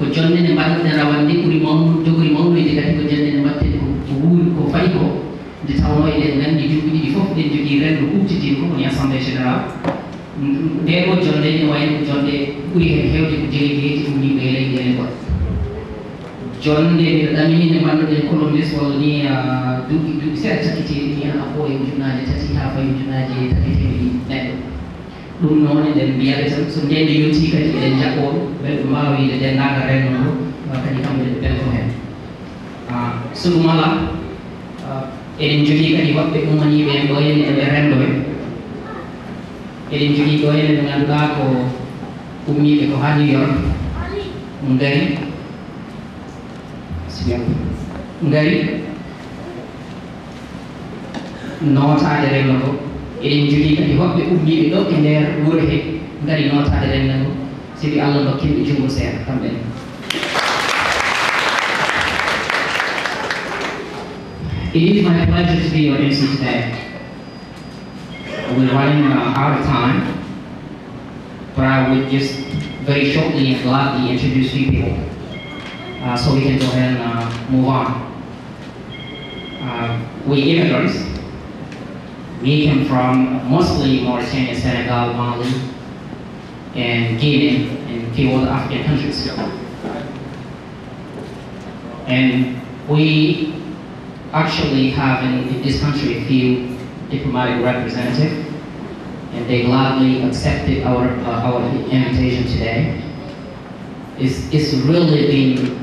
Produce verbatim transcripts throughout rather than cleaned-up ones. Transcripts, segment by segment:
Ko jonde nde mbaɗnoɗen rawande ɓuri mawnu-, jogori mawnoyde kadi ko jonde nde mbaɗten ko, ko wuuri, ko fayi ko, nde tawnoo eɗen nganndi duuɓi ɗiɗi fof eɗen njogii renndo huuɓtitiingo, woni Assemblée Générale. Ndee ɗoo jonde ene wayi no ko jonde ɓuri heen heewde ko déléguéji ummiiɓe e leyɗeele goɗɗe. Jonde miɗo ɗamini nde mbaɗnoɗen Colombes walla ni, ah, duuɓi, duuɓi seeɗa cakkitiiɗi, mi yiyan ko e ujunnaaje tati haa fayi ujunnaaje tati e teemedde ɗiɗi neɗɗo. Ɗum noon, eɗen mbiya ɓe tan, so ndeen nde yontii kadi, eɗen njaɓɓoo ɗum, mbele ɓe mbaawa wiyde denndaangal renndo ngo, ah, kadi kamɓe ne ɓe mbeltoo heen. Ah, so ɗum alaa, ah, eɗen njogii kadi woɓɓe ummaniiɓe en ɗo heen, ene ɓe renndo ɓe. Eɗen njogii ɗo heen ɓe ngannduɗaa ko ummiiɓe ko haa New York, ngari, ngari, nootaade renndo ngo. Eɗen njogii kadi woɓɓe ummiiɓe ɗo e nder wuro he, ngari nootaade renndo ngo. Sibi Allah ndokki ɓe junngo seeɗa, kamɓe ne. It is my pleasure to be your M C today. We're running, uh, out of time, but I would just very shortly and gladly introduce few people, uh, so we can go ahead and, uh, move on. Uh, we immigrants, we came from mostly Mauritania, Senegal, Mali, and Guinea, and few other African countries. And we actually have in, in this country a few diplomatic representatives, and they gladly accepted our, uh, our invitation today. It's, it's really been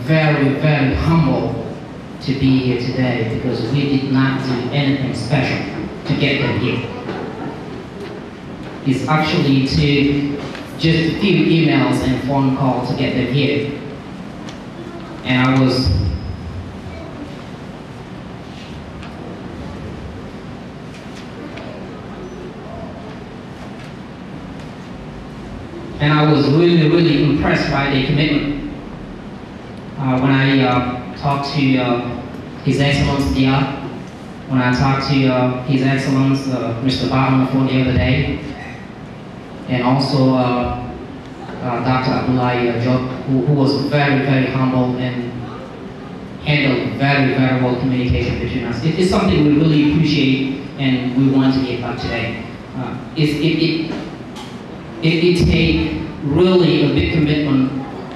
very, very humble to be here today because we did not do anything special to get them here. It's actually to just a few emails and phone calls to get them here. And I was And I was really, really impressed by their commitment. Uh, when I, uh, talked to, uh, His Excellency Dia, when I talked to, uh, His Excellency, uh, Mister Ba on the phone the other day, and also, uh, uh, Doctor Abdoulaye, uh, Diop, who, who was very, very humble and handled very, very well communication between us. It is something we really appreciate and we want to give back today. Uh, it's, it, it, it, it take really a big commitment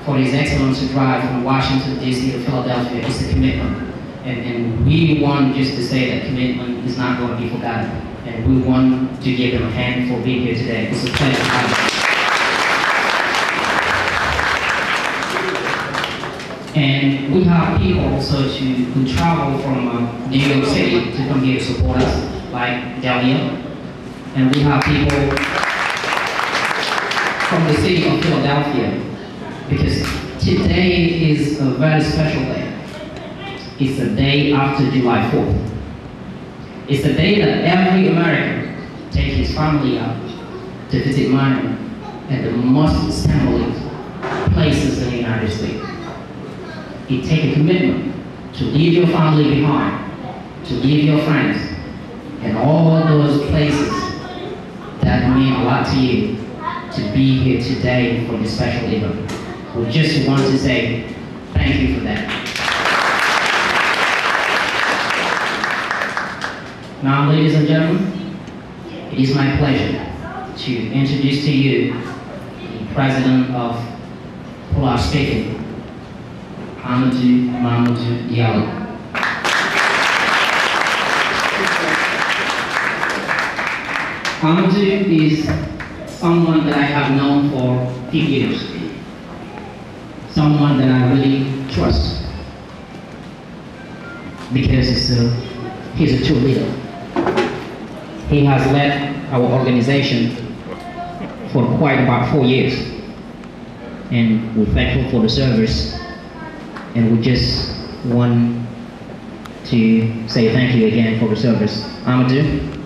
for His Excellency to drive from Washington, D C to Philadelphia. It's a commitment. And, and we want just to say that commitment is not going to be forgotten. And we want to give them a hand for being here today. It's a pleasure to have you. And we have people also to, who travel from, uh, New York City to come here to support us, like Dalia. And we have people from the city of Philadelphia, because today is a very special day. It's the day after July fourth. It's the day that every American take his family out to visit monuments and the most symbolic places in the United States. It takes a commitment to leave your family behind, to leave your friends, and all those places that mean a lot to you to be here today for this special event. We just want to say thank you for that. Now, ladies and gentlemen, it is my pleasure to introduce to you the president of Pulaar Speaking, Amadou Mamadou Diallo. Amadou is someone that I have known for few years, someone that I really trust, because he's a, he's a true leader. He has led our organization for quite about four years, and we're thankful for the service, and we just want to say thank you again for the service. Amadou?